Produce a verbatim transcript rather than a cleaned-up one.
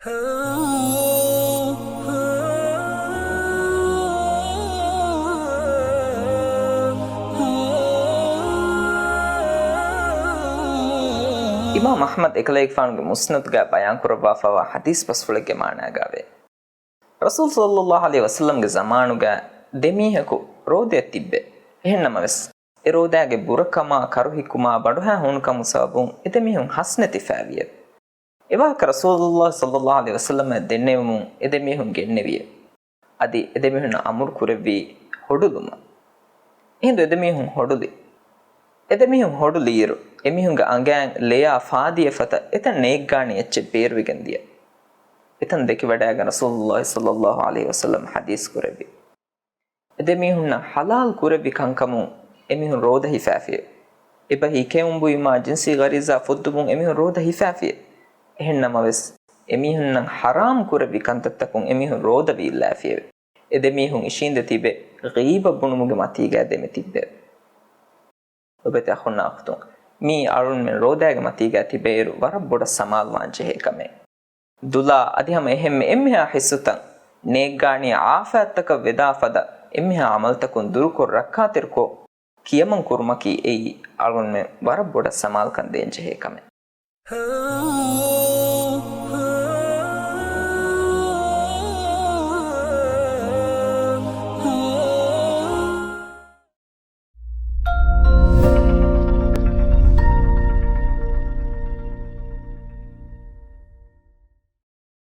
އިމާމް އަޙްމަދު އެކަލޭގެފާނުގެ މުސްނަދުގައި ބަޔާންކުރައްވާފައިވާ ޙަދީޘް ބަސްފުޅެއްގެ މާނާގައިވޭ. ރަސޫލު ޞައްލައްލާހު ޢަލައިހި ވަސައްލަމްގެ ޒަމާނުގައި ދެމީހަކު ރޯދައަށް ތިއްބެވި. އެހެންނަމަވެސް، އެ ރޯދައިގެ ބުރަކަމާ ކަރުހިކުމާ ބަނޑުހައި ހޫނުކަމުން ސަބަބުން އެދެމީހުން ހަސްނެތިފައިވިއެވެ. އެވާހަކަ ރަސޫލު ޞައްލައްލާހު ޢަލައިހި ވަސައްލަމަށް ދެންނެވުމުން އެދެމީހުން ގެންނެވިއެވެ. އަދި އެދެމީހުންނަށް އަމުރު ކުރެއްވީ ހޮޑުލުމަށް. އެހިނދު އެދެމީހުން ހޮޑުލި. އެދެމީހުން ހޮޑުލިއިރު، އެމީހުންގެ އަނގައިން ލެޔާ ފާދިޔަ ފަތަށް އެތަން ނޭއްގާނީ އެއްޗެއް ބޭރުވެގެން ދިޔަ. އެތަން ދެކިވަޑައިގެން ރަސޫލުއްލާހި ޞައްލައްލާހު ޢަލައިހި ވަސައްލަމް ޙަދީޘް ކުރެއްވި. އެދެމީހުންނަށް ޙަލާލް ކުރެއްވި ކަންކަމުން އެމީހުން ރޯދަ ހިފާފިއެވެ. އެބަހީ ކެއުން ބުއިމާ ޖިންސީ ޣަރީޒާ ފުއްދުމުން އެމީހުން ރޯދަ ހިފާފިއެވެ. އެހެންނަމަވެސް، އެމީހުންނަށް ޙަރާމް ކުރެއްވި ކަންތައްތަކުން އެމީހުން ރޯދަވީއްލާފިއެވެ. އެދެމީހުން އިށީނދެ ތިބެ ޣީބަތް ބުނުމުގެ މަތީގައި ދެމި ތިއްބެވެ. ލޮބުވެތި އަޚުންނާ އުޚްތުން، މީ އަޅުންމެން ރޯދައިގެ މަތީގައި ތިބޭއިރު ވަރަށް ބޮޑަށް ސަމާލުވާން ޖެހޭ ކަމެއް. ދުލާ އަދި ހަމަ އެހެންމެ އެންމެހާ ހިއްސުތައް ނޭއްގާނީ އާފާތްތަކަށް ވެދާ ފަދަ އެންމެހާ ޢަމަލުތަކުން ދުރުކޮށް ރައްކާތެރިކޮށް ކިޔަމަން ކުރުމަކީ އެއީ އަޅުންމެން ވަރަށް ބޮޑަށް ސަމާލުކަން ދޭން ޖެހޭ ކަމެއް.